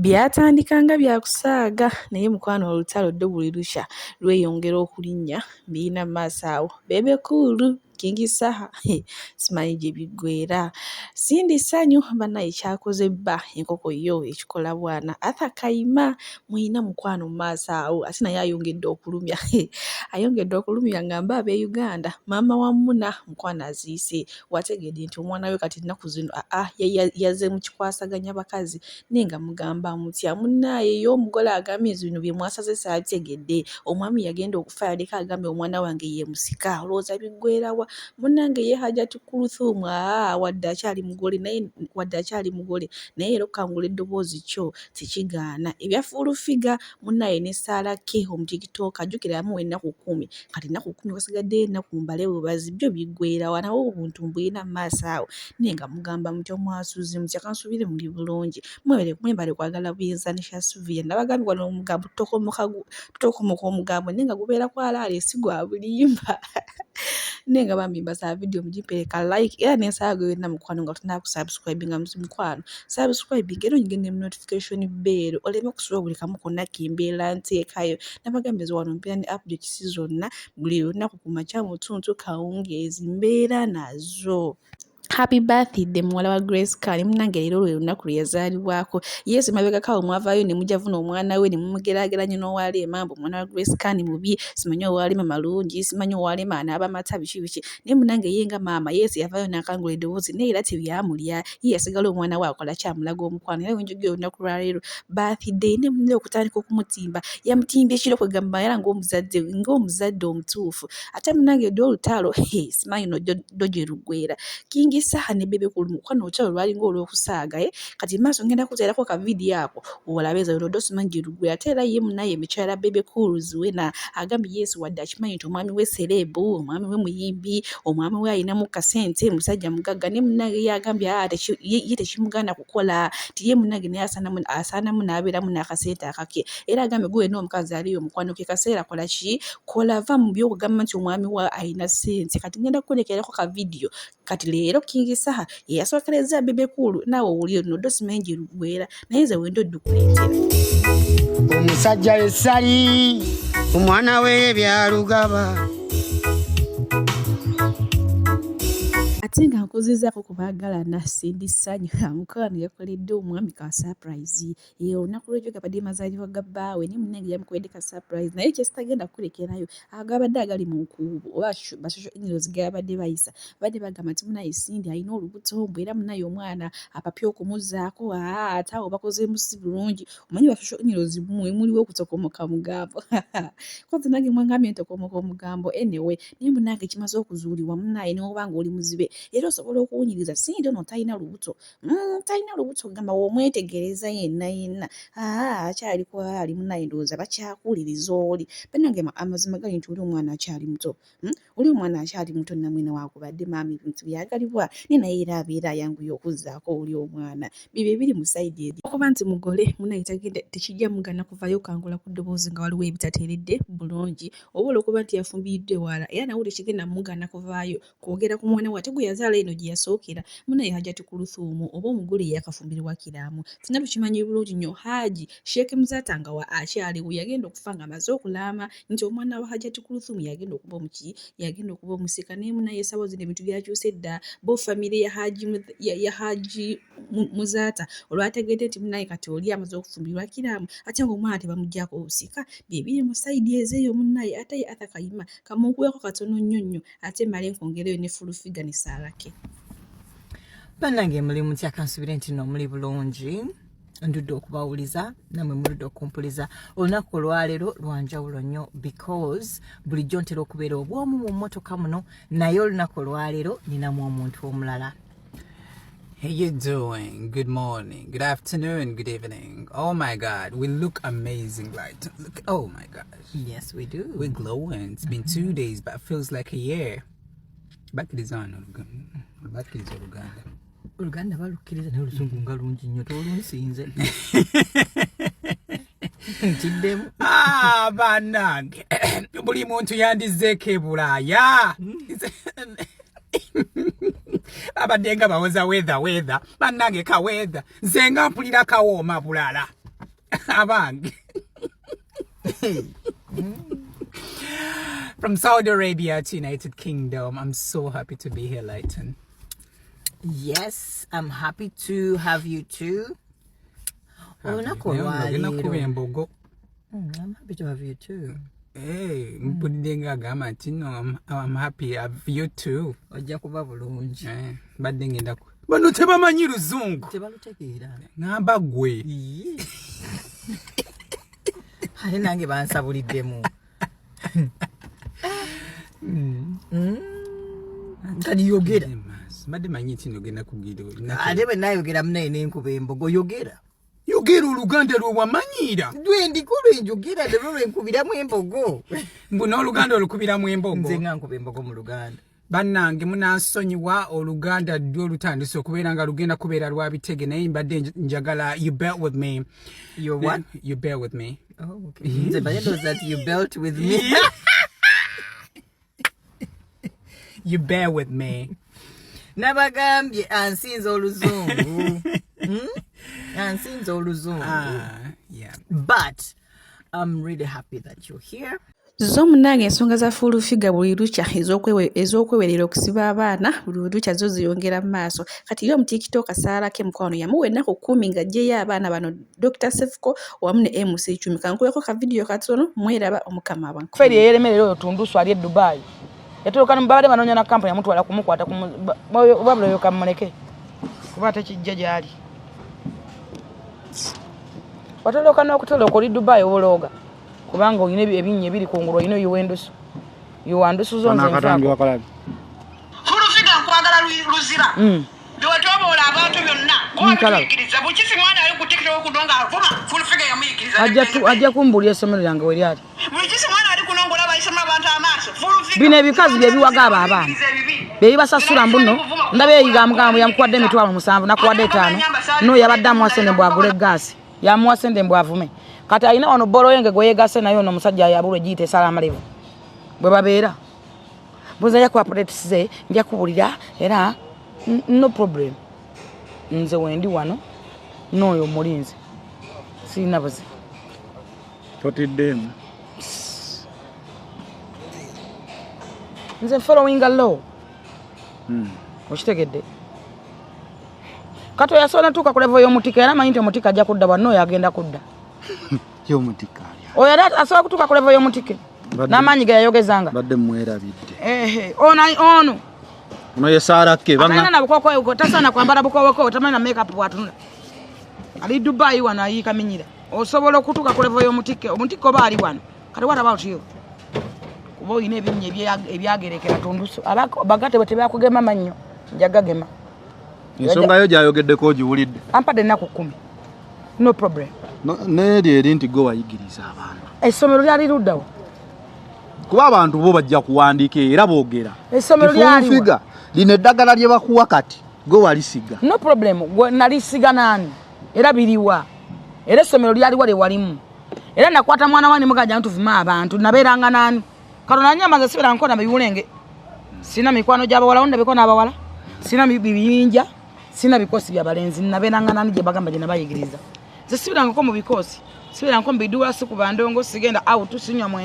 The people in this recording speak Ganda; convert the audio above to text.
Byatandika nga bya kusaaga naye mukwano olutalo ddo buli lukya lweyongera okulinnya mbirina mu maaso awo. Bebe Cool, King Saha simanyi gye biggweera. Cindy Sanyu bannaye kyakoze bba enkoko yo ekikola bwana. Arthur Kayima mulina mukwano mu maaso awo ate naye ayongedde okulumya ayongedde okulumya ngamba ab'e Uganda maama wa Muna mukwano aziise wategedde nti omwana we kati ennaku zino aa yazze mu kikwasaganya bakazi naye nga mugamba mutya munnaaye ye omugole agambye nti bino bye mwasaze saabitegedde omwami yagenda okufa yaleka agambye omwana wange ye musika olowooza biggweerawa munnange ye Hajati Kulthum aa wadde akyali mugole naye wadde akyali mugole naye era okukangula eddoboozi kyo tekigaana ebya full figure munnaye ne Sarah K omutikitooka jjukira yamuwa ennaku 10 kati ennaku 10 wasigaddeyo ennaku mbale bubazi byo biggweerawa nawe obuntu mbulina mu maaso awo naye nga mugamba mutya mwasuze mutya kansuubire muli bulungi mwebale mwebale kwagala buyinza ne Shasuvia nabagambye wano omugambo tutokomoka omugambo naye nga gubeera kwalaala si gwa bulimba naye nga bambi mbasaba vidiyo mugimpeere ka like era nensaba gwe wenna mukwano nga tonakusubscribinga mukwano subscribing era onyige ne notification bell oleme kusubwa buli kamu konna kembeera nteekayo. Nabagambye nze wano mbeera ne updates zonna buli lunaku ku makya mu ttuntu kawungeezi mbeera nazo. Happy birthday muwala wa Grace Khan munnange leero lwe lunaku lwe yazaalibwako. Yes mabegako awo mwavaayo ne mujavuna omwana we ne mumugeraageranya n'owa Rema mbu omwana wa Grace Khan mubi simanyi owa Rema malungi simanyi owa Rema anaaba mata biki biki naye munnange ye nga maama yes yavaayo n'akangula eddoboozi naye era tebyamulya ye yasigala omwana we akola ki amulaga omukwano era wenjogera olunaku lwaleero birthday ne munne okutandika okumutimba yamutimbye kiro kwegamba era ng'omuzadde ng'omuzadde omutuufu ate munnange ddi olutalo simanyi no ddo gye luggweera King Saha ne Bebe Cool mukwano olutalo lwalinga olw'okusaaga eh kati maaso ngenda kuteerako ka vidiyo ako olabe ezo ddo simanyi gye luggweera ate era ye munnaye mukyala Bebe Cool Zuena agambye yes wadde akimanyi nti omwami we celeb omwami we muyimbi omwami we alinamu kasente musajja mugagga naye munnange ye agambye aa ye tekimugaana kukola nti ye munnange naye asaanamu n'abeeramu n'akasente akake era agambye gwe wenna omukazi aliyo omukwano ke kaseera kola ki kola va mu by'okugamba nti omwami we alina ssente kati ngenda kukulekerako ka vidiyo kati leero King Saha ye yasookerezza Bebe Cool naawe owulire luno ddo simanyi gye luggweera naye nze wenda oddukuleetera. Omusajja yesali omwana we byalugaba. Ate nga nkuzizaako ku baagalana Cindy Sanyu mukwano yakoledde omwami ka surprise ye olunaku lw'ejjo gabadde mazaalibwa ga bbaawe naye munnange yamukoledde ka surprise naye kye sitagenda kukulekerayo agabadde agali mu nkuubo oba ba social in-laws gabadde bayisa badde bagamba nti munaye Cindy alina olubuto mbu era munaye omwana apapye okumuzzaako aa ate awo bakozeemu si bulungi omanyi ba social in-laws mwe muliwo okutokomoka mugambo kozi nange mwangambye ntokomoka omugambo anyway naye munange kimaze okuzuulibwa munaye newoba nga oli muzibe era osobola okuwunyiriza Cindy ono talina lubuto talina lubuto gamba womwetegereza yenna yenna aa akyali kwali munaye ndowooza bakyakuwuliriza oli bannange amazima gali nti oli omwana akyali muto Oli omwana akyali muto namwe newakubadde maama ebintu byagalibwa naye naye era abeera ayanguye okuzzaako oli omwana bibyo ebiri mu sayidi eri okuba nti mugole munaye tagenda tekijja mugana kuvayo kangula ku ddoboozi nga waliwo ebitateredde bulungi oba olwokuba nti yafumbiriddwa ewala era nawe tekigenda mugana kuvaayo kwogera ku mwana we ate gwe yazaala eno gye yasookera munaye Hajati Kuluthumu oba omugole eyakafumbirwa Kiramu singa tukimanyi bulungi nnyo Haji Sheikh Muzaata nga wa akyaliwo yagenda okufa nga amaze okulaama nti omwana wa Hajati Kuluthumu yagenda okuba omuki yagenda okuba omusika naye munaye esawa zino ebintu byakyuse dda bo famire ya Haji ya Haji Muzaata olwategedde nti munaye kati oli amaze okufumbirwa Kiramu ate ng'omwana tebamugyako obusika bye biri mu sayidi ezeeyo munaye ate ye Arthur Kayima kamunkuweko katono nnyo nnyo ate male nkwongereyo ne full figure ne Sarah K. Bannange muli mutya kansubire nti no muli bulungi ndudde okubawuliza namwe muludde okumpuliza olunaku olwaleero lwanjawulo nnyo because bulijjo ntera okubeera obwomu mu mmotoka muno naye olunaku olwaleero ninamu omuntu omulala. How you doing? Good morning, good afternoon, good evening. Oh my God, we look amazing, right? Look, oh my gosh. Yes, we do. We're glowing. It's been 2 days, but it feels like a year. Bakkiriza wano bakkiriza Oluganda. Oluganda balukkiriza naye oluzungu nga lungi nnyo tolunsinze. Nkiddemu. Ah, bannange buli muntu yandizzeeko e Bulaaya. Abadde nga bawoza weather weather bannange ka weather nze nga mpulira kawooma bulala. Abange. From Saudi Arabia to United Kingdom. I'm so happy to be here, Lyton. Yes, I'm happy to have you too. Olunaku olwaleero. Embogo. I'm happy to have you too. Hey, mpulidde ng'agamba nti no, I'm happy have you too. Ojja kuba bulungi. Mbadde ngenda bano tebamanyi luzungu. Tebalutegeera. Ngamba gwe. Ate nange bansabuliddemu. Kati yogera. Mbadde manyi nti nogenda kugira. Ate bwe nayogera munaye nenkuba embogo yogera. Yogera oluganda lwe wamanyiira. Lwendiko lwenjogera nalwo lwenkubiramu embogo. Mbu n'oluganda olukubiramu embogo. Nze nga nkuba embogo mu Luganda. Bannange munansonyiwa oluganda ddi olutandise okubeera nga lugenda kubeera lwa bitege naye mbadde njagala you bear with me. You what? You bear with me. Oh, okay. Nze mbadde ndowooza nti you belt with me. You bear with me. Nabagambye ansinza oluzungu. Ansinza oluzungu. Yeah. But I'm really happy that you're here. Zo munnange ensonga za Full Figure buli lukya ez'okwewerera okusiba abaana buli lukya zo ziyongera mu maaso. Kati ye omutikitooka Sarah K mukwano yamuwa ennaku 10 ng'aggyeyo abaana bano Dr. Sefuko wamu ne MC Chumi. Kankuweko ka vidiyo katono mweraba omukama abanku. Feri eyeremerera oyo Tundusu ali e Dubai. Yatoloka babadde banoonya na kampuni yamutwala kumukwata wabula oyo kamuleke kuba ate kijja gy'ali. Watoloka n'okutoloka oli Dubai obulooga. Kubanga olina ebinnya ebiri kungulu olina oyiwa endusu. Yiwa ndusu zo nze nfaako. Full Figure nkwagala luzira. Byewatoboola abantu byonna. Gwabiyigiriza bukisi mwana ali ku TikTok kuno ng'avuma Full Figure yamuyigiriza. Ajja kumbuulira essomero lyange we lyali. Bukisi mwana ali kuno ng'olaba ayisemu abantu amaaso. Full Figure. Bino ebikazi bye biwaga abo abaana. Bye bibasasula mbuno ndaba eyiga yamukuwadde 7,000 nakuwadde 5. No yabadde amuwa ssente mbu agule gaasi. Yamuwa ssente mbu avume. Kati alina wano bbolo yenge gwe yeegase naye ono omusajja ayabulwa egiyita esala amalevu. Bwe babeera. Mbuuza nja kuba ze nja kubulira era no problem. Nze wendi wano n'oyo omulinzi. Sirina buzibu. Totiddemu. Nze following a law. Okitegedde. Kati oyasobola natuuka ku level y'omutika era amanyi nti omutika ajja kudda wano oyo agenda kudda. Y'omutika oyo era asobola kutuuka ku level y'omutike n'amaanyi ge yayogezanga. Badde mwerabidde. Ono. Ono ye Sarah K. Atalina na bukookoowe tasaana kwambala bukookoowe tamanyi na makeup bw'atunula. Ali Dubai wano ayiika minyira. Osobola okutuuka ku level y'omutike omutike oba ali wano. Kati what about you? Kuba olina ebinnya ebyagerekera Tundusu. Abagatte bwe tebakugema mannyo nja gagema. Ensonga yo gy'ayogeddeko ogiwulidde. Ampadde ennaku 10. No problem. N'eri eri nti gwe wayigiriza abantu. Essomero lyali luddawo. Kuba abantu bo bajja kuwandiika era boogera. Essomero lyaliwa. Lino eddagala lye bakuwa kati gwe walisiga. No problem. Gwe nalisiga nani? Era biriwa. Era essomero lyaliwa lye walimu. Era nakwata mwana wange mugajja ntuvuma abantu nabeeranga nani? Katonda annyamba sibeera nkona biwulenge. Sina mikwano gy'abawala ndabeko n'abawala. Sina bibinja. Sina bikosi bya balenzi nabeeranga nani gye bagamba gye nabayigiriza. Nze sibirangako mu bikosi. Sibirangako mu biduula si ku bandongo sigenda out sinywa mwenge.